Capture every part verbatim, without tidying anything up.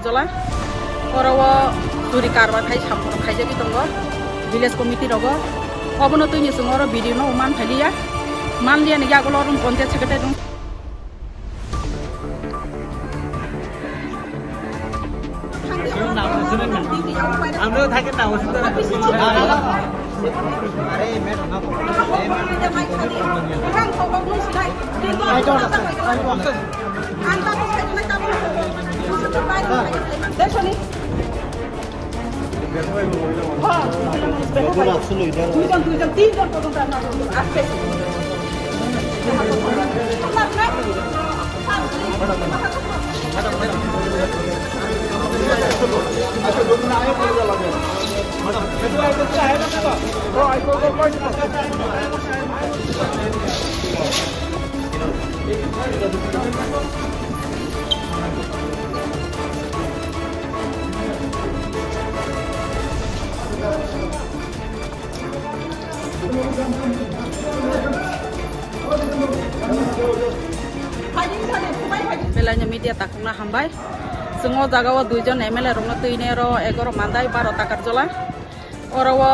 Jola, oro o churi karbar khai samung khaijagwi tongo village committee rogo. Obono twini chwng oro video no man phailiya. Manliya ni yagulo oro panchayat secretary rok. দুইজন, দুইজন, তিনজন পর্যন্ত আমরা আসতেছি। Belai no media takhukna hambai. Chwng o jaga o duijon M L A rokno twini oro egaroh Mandai, baroh Takarjola. Oro o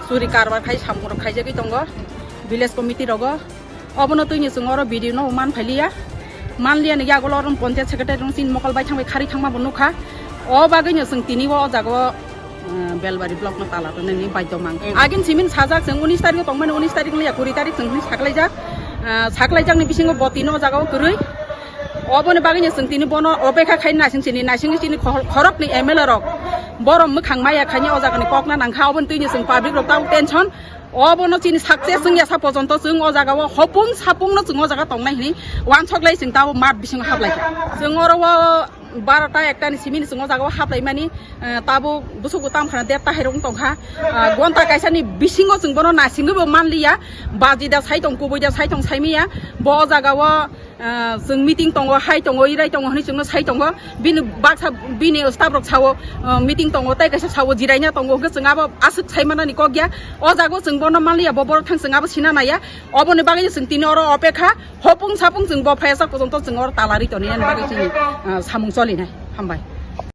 churi karbar khai samung rok khaijagwi tongo village committee rogo. Obono twini chwng oro video no man phailiya. Manliya ni yagulo oro panchayat secretary rok chini mokol bai thangbai khari thangma bo nukha. O bagwi no chwng tini o jaga o, uh, Belbari block no tala rwnani baidhyo mang. Agin simin sajak chwng unis tarik o tongmani, unis tarik liya kuri tarik chwng hwnwi saklaijak. Uh, saklaijak ni bisingo bo tini o jaga o kwrwi. Oboni bagwi no chwng tini bono opekha khai naising chini, naising chini khor-, khorok ni M L A rok. Borom mwkhang maya khaini o jaga ni kok na nangkha, oboni twini chwng public rok tamo tension. Obono chini success wngya sa pojonto chwng o jaga o hopung sapung no chwng o jaga tongnai hwnwi wansok lai chwng tabo mat bisingo hablai kha. Chwng oro o barota ekta ni simi ni chwng o jaga o hablai mani, eh, tabo bwswk bo tamo khana der ta hai rok wng tong kha. Ah, gonta kaisa ni bisingo chwng bono naisingwi bo manliya, baji da sai tong, kubui da sai tong sai manya. Bo o jaga o Ah, chwng meeting tongo, hai tongo, irai tongo hwnwi chwngno sai tongo. Bini baksa, bini staff rok sao, ah, meeting tongo, tei kaisa sao jiraina tongo, hwnkhe chwng abo aswk sai manani kok ya. O jaga o chwng bono manliya, bo borok thang chwng abo sina naiya. Oboni bagwi chwng tini oro opekha, hopung sapung chwng bo phaiya sak pojonto chwng oro tala ri tonwi ani bagwi chini, ah, samung cholinai. Hambai.